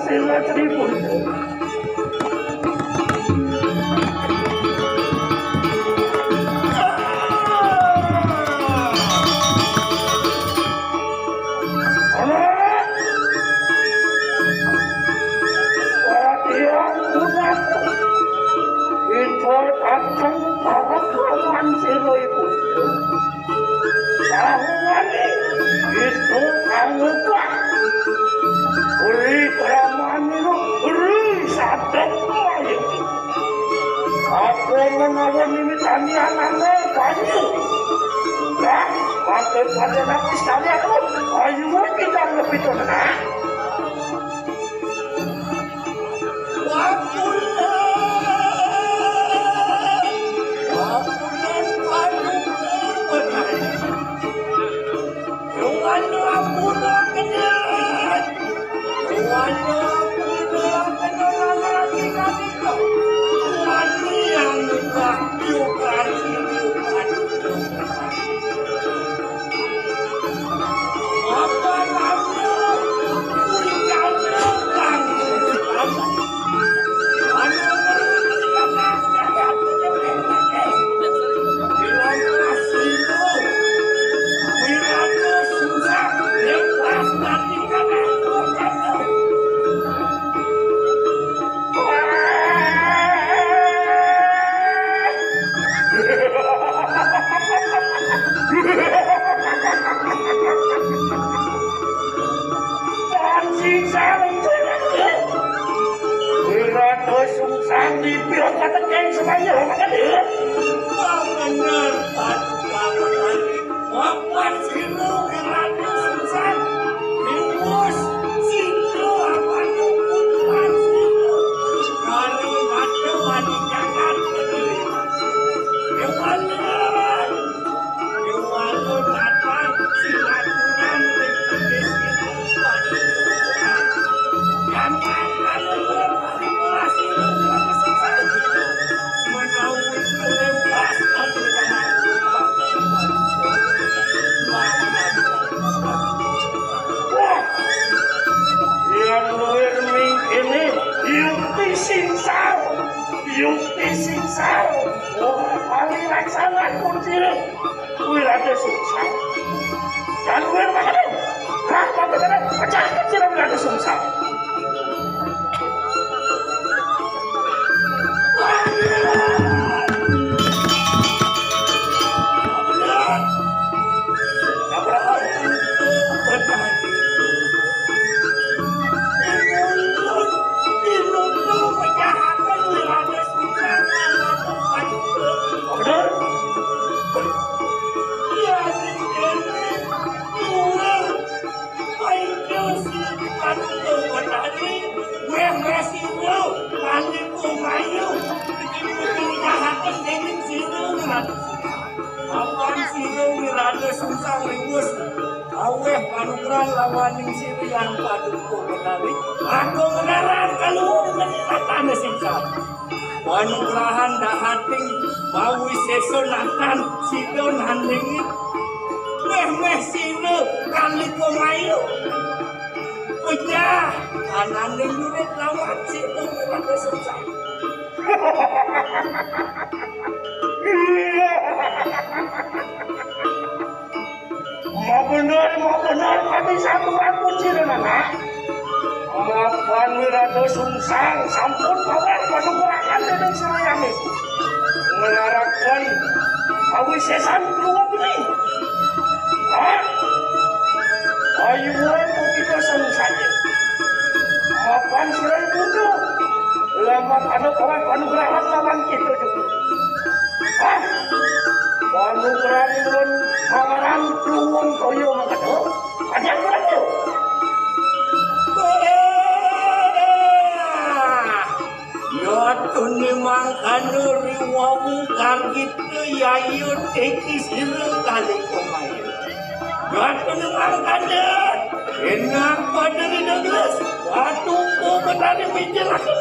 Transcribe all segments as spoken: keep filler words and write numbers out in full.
Lima seribu. Perhatian, Budak. Itu datang para kawan sira iku. Sahuwani itu anggah. Uli keraman itu, uli sadek mayu. Aku menawa miwitani anane banyu. Lah, mate pada naku sekali aku. Ayo kita lebih tenang. Sungsang, Wirata Sungsang dipiyok katekeng semaya makan ya. Bener, Pak. Bapak Sinu, Wirata Sungsang, Liwus, Sinu, apa itu, Putra Sinu, Kali Mata, Wali Jagat, Dewan Dewan. Wah, yang luwih mingkene yukti singsar, yukti singsar. Wah, paling laksana kuncine. Wirata Sungsang. Lalu yang mana? Hah, apa kata? Pecahkan sirah Wirata Sungsang. Apan sira Wirata Sungsang Liwus, aweh panugrahan lawaning sira yang paduka Betari. Aku menaran kaluhung menatane singkar. Panugrahan dahating mawisesa natan sida nandingi. Meh-meh sira kalika mayu. Pejah, anane nurut lawan sira Wirata Sungsang. Iya. Mabener, mabener, kami satu aku sira, Nak. Mapan Wirata Sungsang sampun mawar panugrahan dening sira yami. Ngelaraken awisesan keluargane. Hah? Ayo, kita sungsang. Mapan sira ibu tu. Lamat ada kawan panugrahan lawan kita juga. Hah? Panugrahan pun mawaran luwung toya mangkat. Aja kurang tu. Yatune mangkana riwawu kargita yaya teki sira kalih pemain. Yatune mangkana enak pada ridegles. Watu ko betani mijil aku.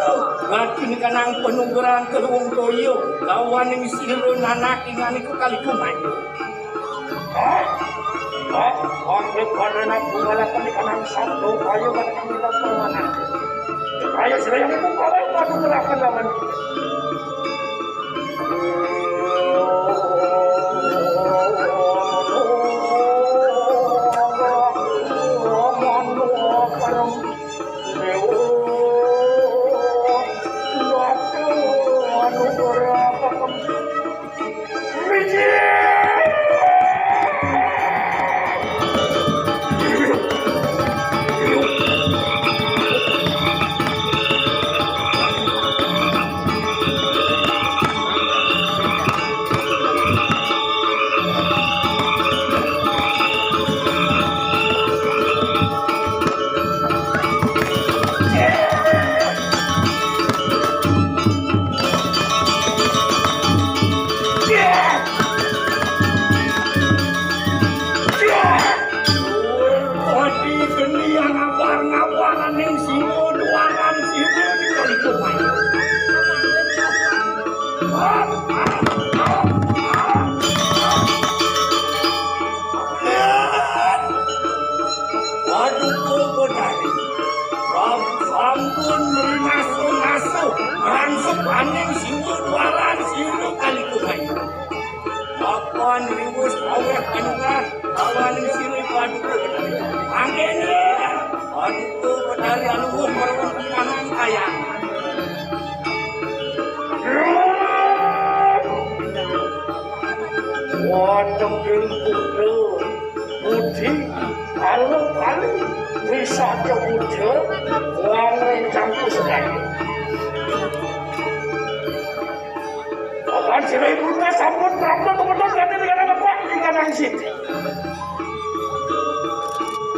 Yatune kanang panugrahan keluwung toya lawaning sira nanak inganika kalih pemain. Hah? Hah? Oke, pada nak bunga lakukan di kanan sabdo, ayo balik kita ke mana? Ayo, sira yang itu kau yang mau gerakan lawan. Adi geni yang ngabar-ngabar ning sino duaran sino di balik rumah. Waduh, oh, benar. Ram sampun meri ngasuh-ngasuh, rangsuk aning sino duaran sino kali kumain. Mapan riwus aweh panungah, awan sirih paduka. Mangkene, paduka Betari Aluwuh merwung pinangan kayang. Wateking Buddha, Budi, Alu Kali, Wisata Buddha, wong rencangku sedaya. Papan sira ibu sampun prapta temeton kanthi tingkatan lepak ingkang siji.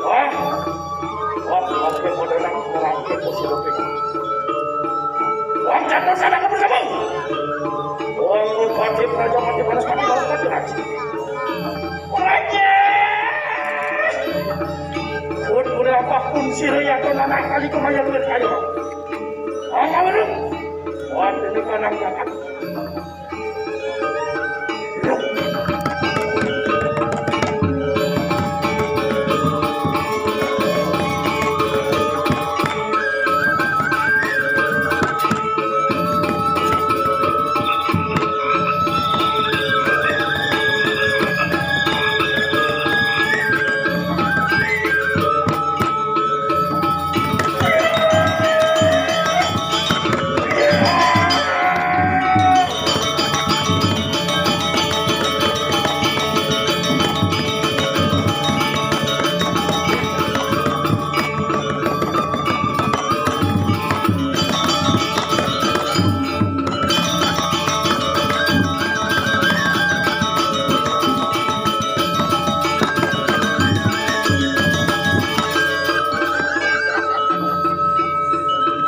Wah, wah, wah, wah, wah, wah, wah, wah, wah, catur sanak bersama. Wong Bupati Praja Mati Panas Mati Panas Mati Raja. Raja. Pun udah apa pun sira ya kon anak kali kemaya luwih kaya. Ana weruh. Wah, ini kanang kakak.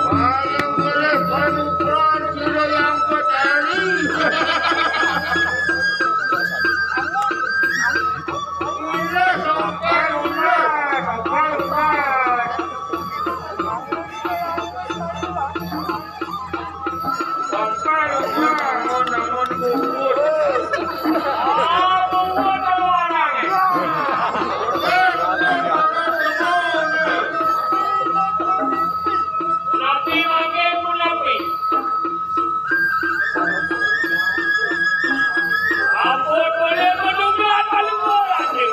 Paling boleh panukan sira yang petani. Boleh sampai rumah, sampai rumah. Sampai rumah, namun bungkus. Ah, bungkus kalau orang, eh. Napi lagi, napi? Ampun, boleh menunggu apa lu orang ni?